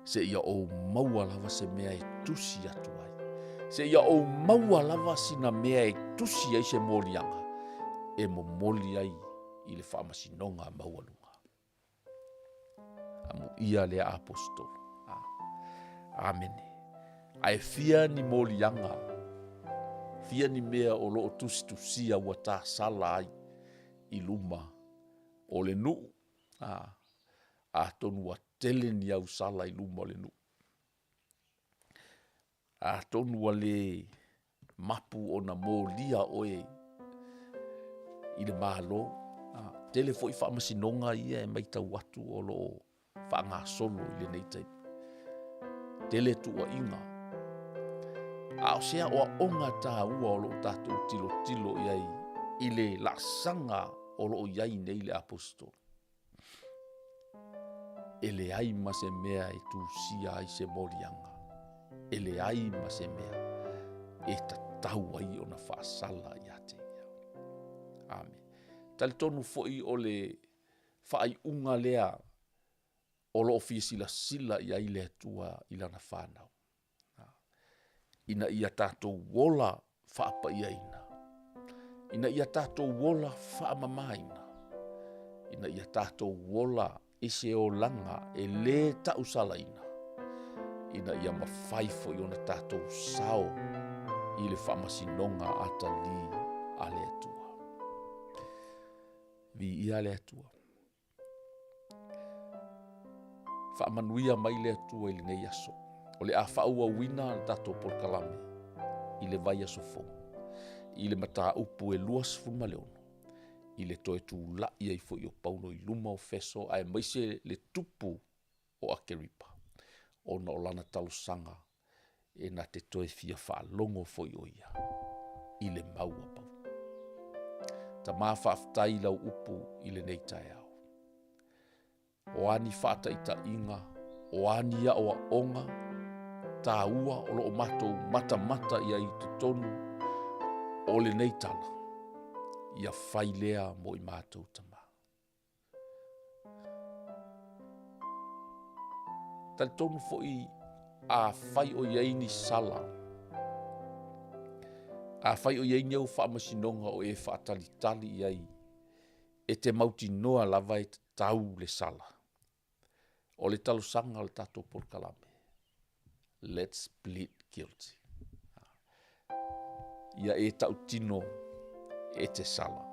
Speaker 1: seia ou maua lava se mea e tusi atu ai. Seia ou maua lava sina mea e tusi ai se moliaga e momoli ai i le faamasinoga maualuga. Amuia lea aposetolo. Amene. Ae fia ni moliaga, fia ni mea o loo tusitusia ua tasala ai i luma o le nuu, atonu ua tele ni au sala i luma o le nuu. Atonu ua le mapu ona molia oe i le Malo. Tele foi faamasinoga ia e matau atu o lo o faagasolo i lenei taimi. Tele tuuaiga. A o se aoaoga taua o lo o tatou tilotilo i ai i le laasaga o lo o i ai nei le aposetolo. E leai ma se mea e tusia ai se moliaga, e leai ma se mea e tatau ai ona faasala ia te ia. Amene. Talitonu foi o le faaiuga lea o lo o fia silasila i ai le Atua i lana fanau, ina ia tatou ola faapaiaina, ina ia tatou ola faamamaina, ina ia tatou ola i se olaga e lē tausalaina, ina ia mafai foi ona tatou sao i le faamasinoga atalī a le Atua. Viia le Atua. Faamanuia mai le Atua i lenei aso. O le a faaauauina le tatou polokalame i le vaiaso fou i le mataupu e 26 i le toe tulai ai foi o Paulo i luma o Feso aemaise le tupu o Akeripa ona o lana talosaga e na te toe fia faalogo foi o ia i le mau a Paulo. Tama faafetai i lau upu i lenei taeao. O a ni faataitaiga, o a ni aoaoga taua o lo o matou matamata i ai i totonu o lenei tala, ia fai lea mo i matou tama. Talitonu foi afai o i ai ni sala, afai o i ai ni au faamasinoga o e faatalitali i ai e te mautinoa lava e tatau le sala, o le talosaga o le tatou polokalame, lets plead guilty. Ia e tautino e te sala,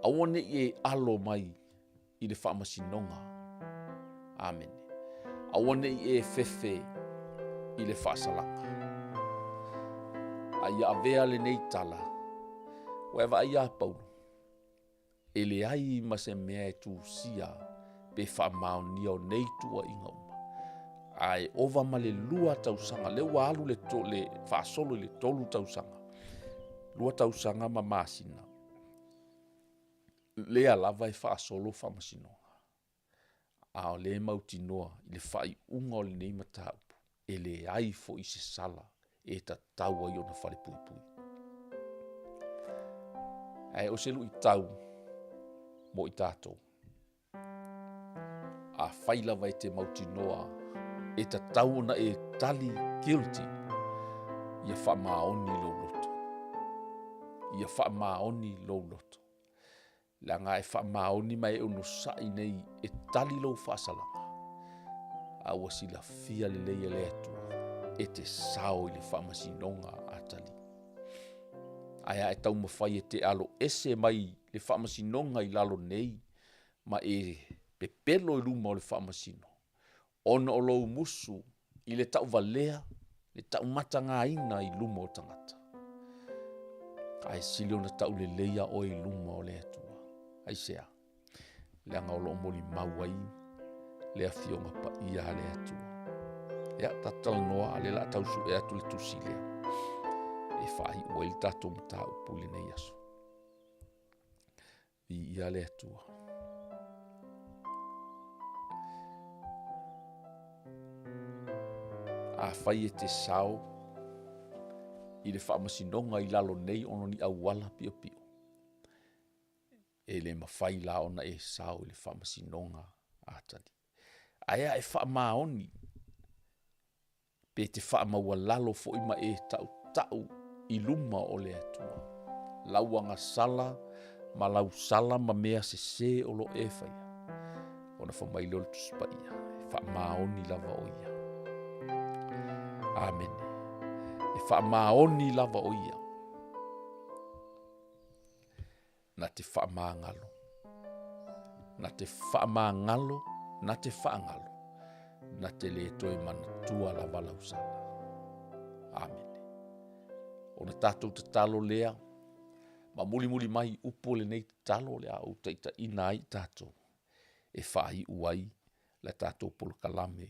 Speaker 1: aua ne i e alo mai i le faamasinoga, Amene. Aua ne i e fefe i le faasalaga, a ia avea lenei tala, ua e vaai ia Paulo, e leai ma se mea e tusia pe faamaonia o nei tuuaiga uma, ae ova ma le 2 tausaga, lea ua alu le faasolo i le 3 tausaga, 2 tausaga ma masina, lea lava e faasolo faamasinoga, a o lea e mautinoa i le faaiuga o lenei mataupu, e leai foi se sala e tatau ai ona falepuipui. Ae o se luitau mo i tatou, afai lava e te mautinoa e tatau ona e tali guilty, ia faamaoni lou loto, ia faamaoni lou loto, leaga a e faamaoni ma e onosai nei e tali lou faasalaga, a ua silafia lelei e le Atua, e te sao i le faamasinoga a atalii. Ae a e taumafai e te aloese mai le faamasinoga i lalo nei ma e pepelo i luma o le faamasino, ona o lou musu i le tauvalea, le taumatagaina i luma o tagata, ae sili ona tauleleia oe i luma o le Atua. Aisea? Leaga o lo o molimau ai le Afioga Paia a le Atua. Ia, tatou talanoa, a o lea o le a tau sue atu le tusi lea e faaiu ai le tatou mataupu i lenei aso. Viia le Atua. Afai e te sao i le faamasinoga i lalo nei ona o ni auala piopio, e le mafai la ona e sao i le faamasinoga a atalii. Ae a e faamaoni pe te faamaualalo foi ma e tautau i luma o le Atua, lau agasala ma lau sala ma mea sese o lo o e faia, ona fai mai lea o le Tusi Paia, e faamaoni lava o ia. Amene. E faamaoni lava o ia. Na te faamagalo, na te faamagalo, na te faagalo, na te le toe manatua lava lau sala. Amene. Ona tatou tatalo lea, ma mulimuli mai upu o lenei tatalo o le a ou taitaiina ai i tatou e faaiu ai le tatou polokalame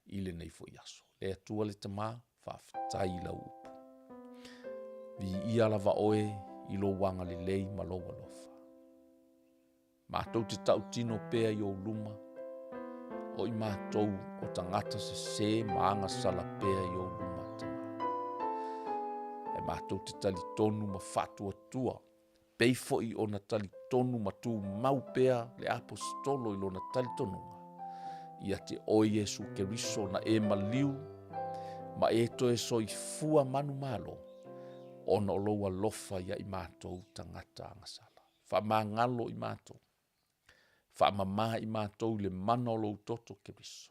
Speaker 1: i lenei foi aso. Le Atua le Tama, faafetai i lau upu. Viia lava oe i lou agalelei ma lou alofa. Matou te tautino pea i ou luma, O i matou o tagata sese ma agasala pea i ou luma. E matou te talitonu ma faatuatua, pei foi ona talitonu ma tumau pea le Aposetolo i lona talitonuga, ia te oe Iesu Keriso na e maliu ma e toe soifua manumalo, ona o lou alofa ia i matou tagata agasala. Faamagalo i matou, faamama i matou i le mana o lou toto Keriso.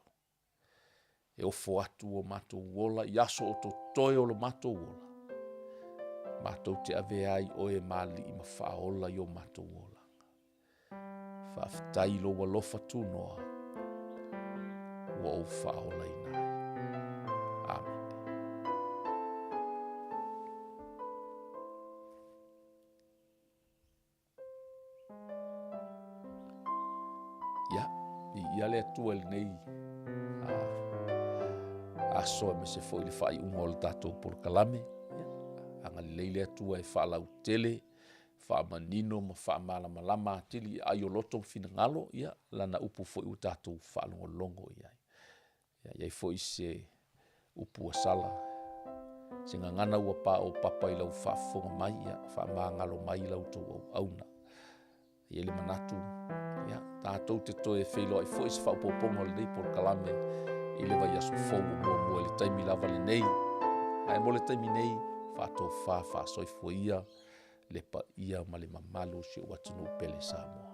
Speaker 1: E ofo atu o matou ola i aso o totoe o lo matou ola, matou te avea ai oe ma Alii ma Faaola i o matou olaga. Faafetai i lou alofa tunoa ua ou faaolaina ai. Amene. Ia, viia le Atua i lenei aso aemaise foi le faaiuga o le tatou polokalame, ia agalelei le Atua e faalautele, faamanino ma faamalamalama atili i aai o loto ma finagalo lana upu foi ua tatou faalogologo i ai. A i ai foi se upu ua sala, se gagana ua paopapa i lau faafofoga mai, ia faamagalo mai la outou auauna. E i ai le manatu, tatou te toe feiloai foi i se faaopoopoga o lenei polokalame i le vaiaso fou o muamua i le taimi lava lenei. Ae mo le taimi nei, faatofa faasoifua ia le paia ma le mamalu o si ou atunuu pele Samoa.